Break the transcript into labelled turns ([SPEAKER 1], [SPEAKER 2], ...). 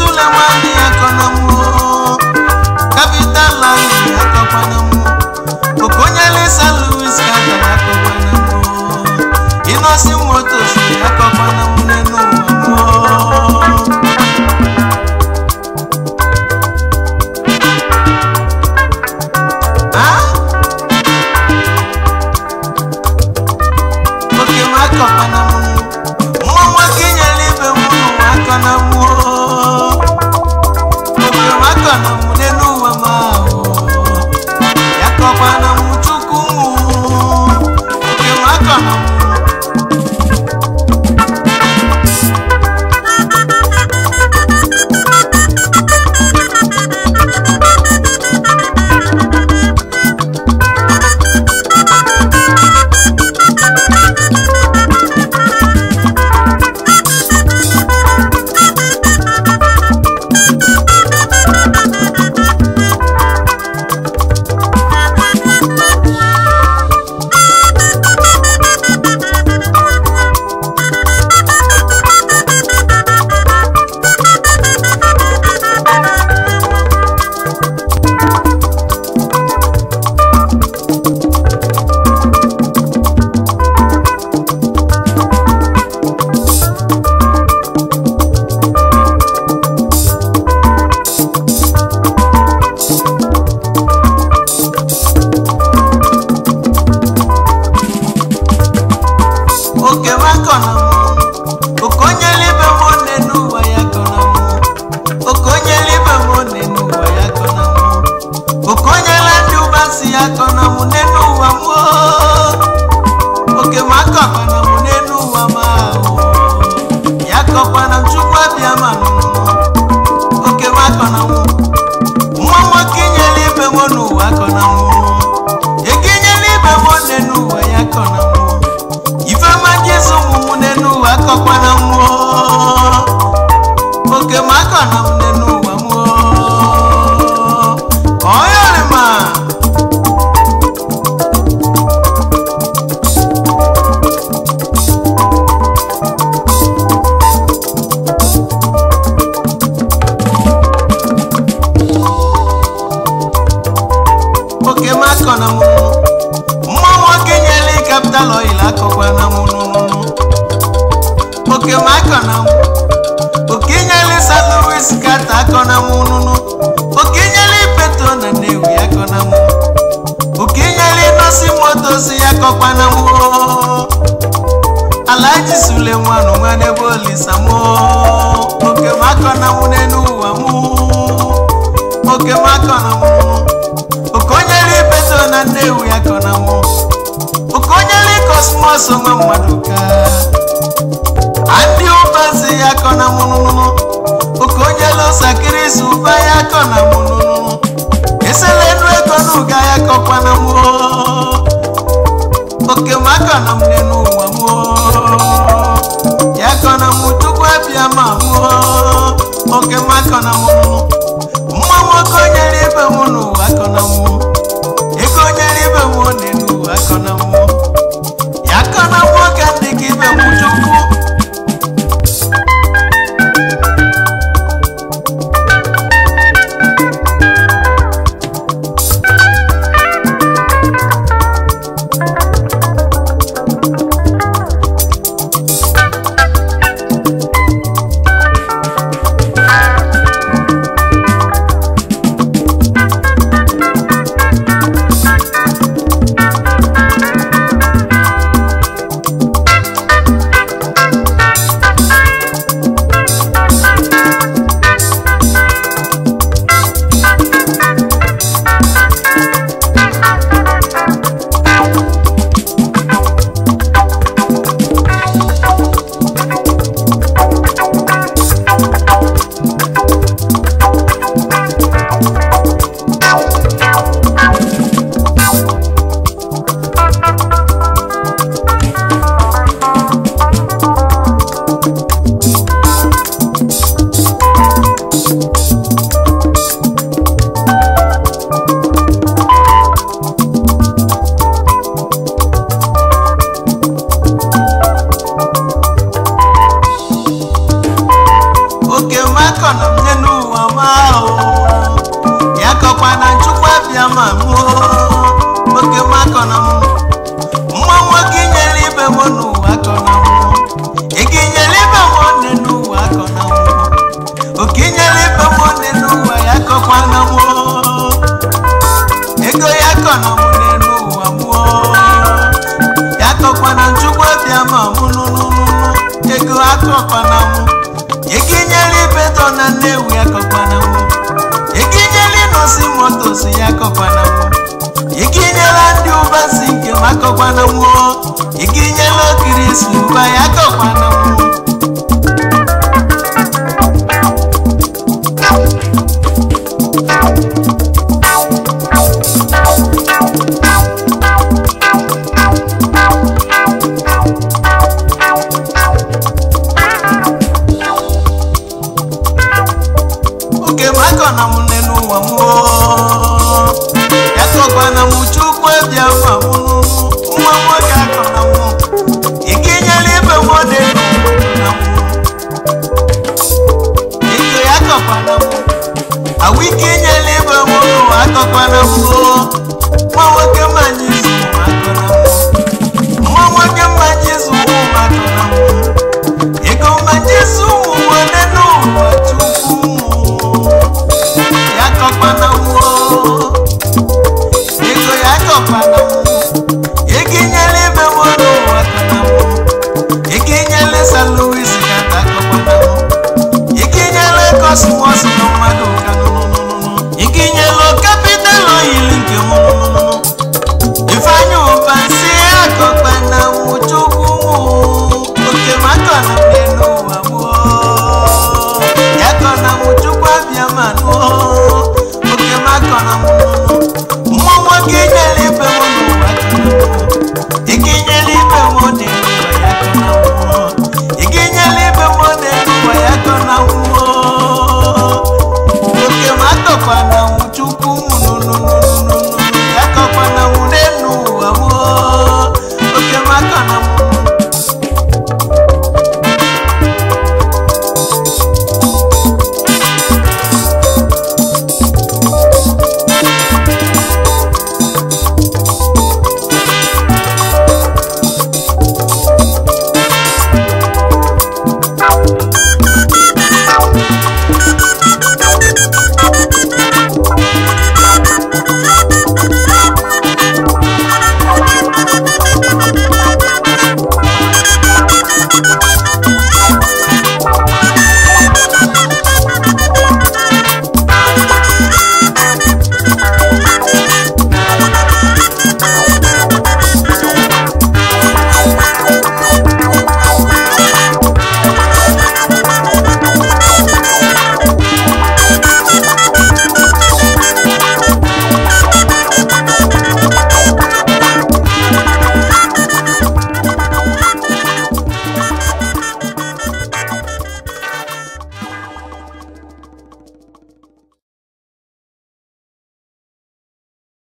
[SPEAKER 1] Sulemani akọna m Capital Oil akọkwana m Okonyele San Louis Carter akọkwana m Inosi Motors akọkwana m n'elu ụwa m. Oke m akọkwana m nwa nwoke nyere ibe m n'ụwa akọna m. Oke m akọna m n'elu ụwa m ahụ ya kọkwana m Chukwu m. Oke m akọna m. Oke m akọna m Okonyele ibe m one n'ụwa ya akọna m Okonyele ibe m one n'ụwa ya akọna m Okonyele ndị ụba si ya akọna m n'elu ụwa m. Oke m akọkwana m n'elu ụwa m ahụ ya akọkwana m Chukwu abịa ma nụnụ. Oke m akọna m nwa nwoke nyere ibe m n'ụwa akọna m Ekenyele ibe m one n'ụwa ya akọna m Ifeoma Jesu ụmụ m n'elu ụwa akọkwana m. Oke m akọna m n'elu ụwa m. Ọyọrịma oke m akọna m mma nwoke nyere Capital Oil akọkwana m nụnụnụ. Oke m akọna m oke nyere San Louis Carter akọna m nụnụ. Oke nyere Petro na Nnewi akọna m. Oke nyere Inosi Motors ya akọkwana m. Alhaji Sulemanu nwanne bụ Olisa m. Oke m akọna m n'elu ụwa m. Oke m akọna m Okonyele Petro na Nnewi akọna m. Okonyele Cosmos nwa mmadụ ka Andị ụbazi ya akọna m nụnụnụ. Okonyele Osakirisi ụba ya akọna m nụnụnụ. Eselenu ego n'ụga ya akọkwana m. Oke m akọna m n'elu ụwa m. Ya akọna m Chukwu abịa ma m. Oke m akọna m nụnụ. Mma nwoke nyere ibe m n'ụwa akọna m. Ego nyere ibe m n'elu ụwa akọna m. Ya akọna m nwoke ndị ka ibe m Chukwu. Nnewi akọkwana m. Ikinyela ịnọsi motos ya akọkwana m. Ikinyela ndị ụba si nke m akọkwana m. Ikinyela okirisi ụba ya akọkwana m. Oke makọ na m nne n'ụwa m ya kọkwa na m chukwu bịa ma m nwa nwoke akọ na m ikinyela ibe m dị na m ike ya kọkwa na m awụ ike inyela ibe m n'ụwa akọkwa na m nwa nwoke manyị.